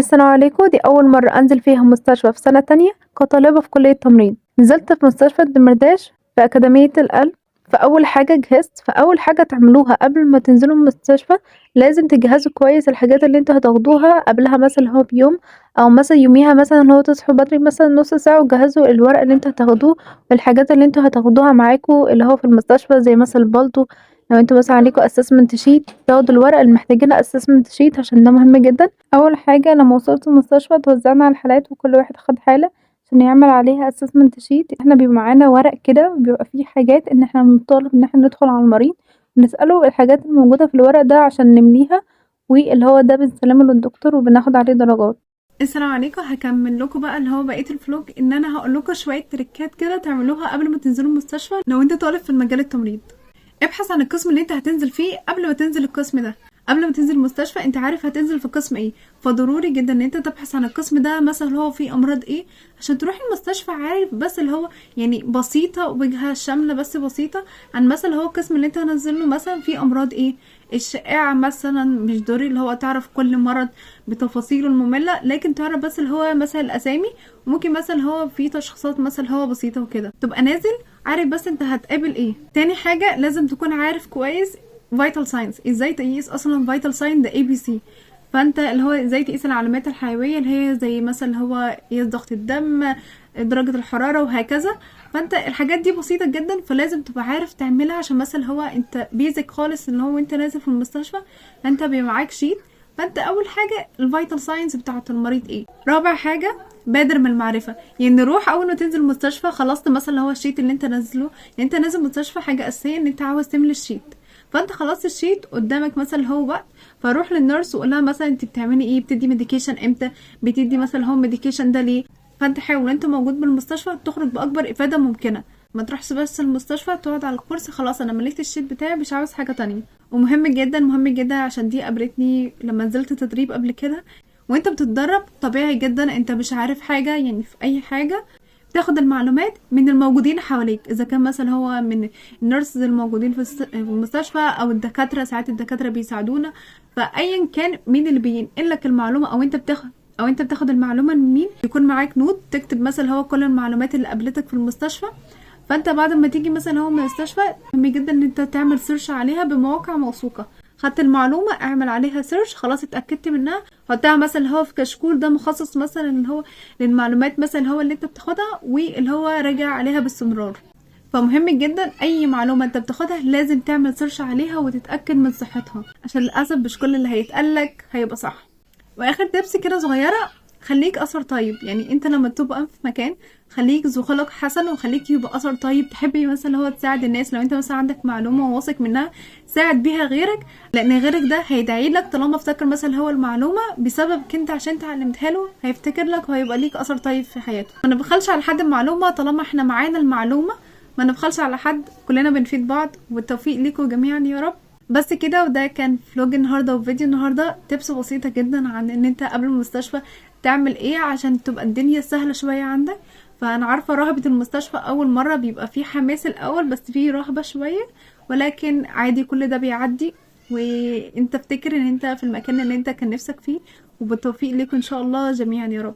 السلام عليكم. دي أول مرة أنزل فيها مستشفى في سنة تانية كطالبة في كلية تمريض. نزلت في مستشفى الدمرداش في أكاديمية القلب. فأول حاجة جهزت، فأول حاجة تعملوها قبل ما تنزلوا المستشفى لازم تجهزوا كويس الحاجات اللي انتوا هتاخدوها قبلها، مثلا هو بيوم او مثلا يوميها، مثلا هو تصحوا بدري مثلا نص ساعة وتجهزوا الورق اللي انتوا هتاخدوه والحاجات اللي انتوا هتاخدوها معاكوا اللي هو في المستشفى، زي مثلا البالطو. لو انتوا مثلا عليكوا assessment sheet تاخدوا الورق اللي محتاجينه assessment sheet عشان ده مهم جدا. اول حاجة لما وصلت المستشفى اتوزعنا على الحالات وكل واحد خد حالة عشان يعمل عليها assessment sheet. احنا بيبقى معانا ورق كده بيبقى فيه حاجات ان احنا بنطالب ان احنا ندخل على المريض نسأله الحاجات الموجودة في الورق ده عشان نمليها، واللي هو ده بنسلمه للدكتور وبناخد عليه درجات. السلام عليكم. هكمل لكم بقى اللي هو بقية ال vlog، ان انا هقول لكم شوية تريكات كده تعملوها قبل ما تنزلوا المستشفى. لو انت طالب في المجال التمريض، ابحث عن القسم اللي انت هتنزل فيه قبل ما تنزل القسم ده. قبل ما تنزل المستشفى انت عارف هتنزل في قسم ايه، فضروري جدا ان انت تبحث عن القسم ده، مثلا هو فيه امراض ايه، عشان تروح المستشفى عارف بس اللي هو يعني بسيطة، وجهه شاملة بس بسيطة عن مثلا هو القسم اللي انت هنزله مثلا فيه امراض ايه الشائعة مثلا. مش ضروري اللي هو تعرف كل مرض بتفاصيله الممله، لكن تعرف بس اللي هو مثلا الاسامي، وممكن مثلا هو في تشخيصات مثلا هو بسيطة وكده، تبقى نازل عارف بس انت هتقابل ايه. تاني حاجة لازم تكون عارف كويس vital signs، ازاي تقيس اصلا vital sign ده ABC. فانت اللي هو ازاي تقيس العلامات الحيوية اللي هي زي مثلا هو قياس ضغط الدم، درجه الحرارة وهكذا. فانت الحاجات دي بسيطة جدا، فلازم تبقى عارف تعملها، عشان مثلا هو انت basic خالص اللي هو انت نازل في المستشفى انت بيبقى معاك sheet، فانت اول حاجة ال vital signs بتاعه المريض ايه. رابع حاجة بادر من المعرفة، يعني روح اول ما تنزل المستشفى خلصت مثلا هو ال sheet اللي انت نازله، يعني انت نازل المستشفى حاجة اساسية ان انت عاوز تملي ال sheet، فانت خلصت ال sheet قدامك مثلا هو وقت، فروح لل nurse وقول لها مثلا انت بتعملي ايه، بتدي medication امتى، بتدي مثلا هو medication ده ليه. فانت حاول انت موجود بالمستشفى تخرج باكبر افاده ممكنة، ما تروحش بس المستشفى تقعد على الكرسي خلاص انا مليت ال sheet بتاعي مش عاوز حاجة تانية. ومهم جدا مهم جدا، عشان دي قابلتني لما نزلت تدريب قبل كده، وانت بتتدرب طبيعي جدا انت مش عارف حاجة، يعني في اي حاجة تاخد المعلومات من الموجودين حواليك، اذا كان مثلا هو من ال nurses الموجودين في المستشفى او الدكاترة، ساعات الدكاترة بيساعدونا، فايا كان مين اللي بينقل لك المعلومة او انت بتاخد المعلومة من مين، يكون معاك note تكتب مثلا هو كل المعلومات اللي قابلتك في المستشفى. فانت بعد ما تيجي مثلا هو من المستشفى مهم جدا ان انت تعمل search عليها بمواقع موثوقة. خدت المعلومة اعمل عليها search، خلاص اتاكدت منها حطها مثلا هو في كشكول ده مخصص مثلا اللي هو للمعلومات مثلا هو اللي انت بتاخدها واللي هو راجع عليها باستمرار. فمهم جدا اي معلومة انت بتاخدها لازم تعمل search عليها وتتاكد من صحتها، عشان للاسف مش كل اللي هيتقالك هيبقى صح. واخر tips كده صغيرة، خليك اثر طيب، يعني انت لما تبقى في مكان خليك ذو خلق حسن وخليك يبقى اثر طيب، تحبي مثلا هو تساعد الناس. لو انت مثلا عندك معلومة وواثق منها ساعد بيها غيرك، لان غيرك ده هيدعي لك طالما افتكر مثلا هو المعلومة بسببك انت عشان انت علمتها له، هيفتكر لك وهيبقى ليك اثر طيب في حياته. ما نبخلش على حد المعلومة، طالما احنا معانا المعلومة ما نبخلش على حد، كلنا بنفيد بعض. والتوفيق ليكم جميعا يا رب. بس كده، وده كان vlog النهارده وفيديو النهارده، tips بسيطة جدا عن ان انت قبل المستشفى تعمل ايه عشان تبقى الدنيا سهلة شوية عندك. فانا عارفه رهبة المستشفى اول مرة بيبقى في حماس الاول بس في رهبة شوية، ولكن عادي كل ده بيعدي، وانت افتكر ان انت في المكان اللي انت كان نفسك فيه. وبالتوفيق لكم ان شاء الله جميعا يا رب.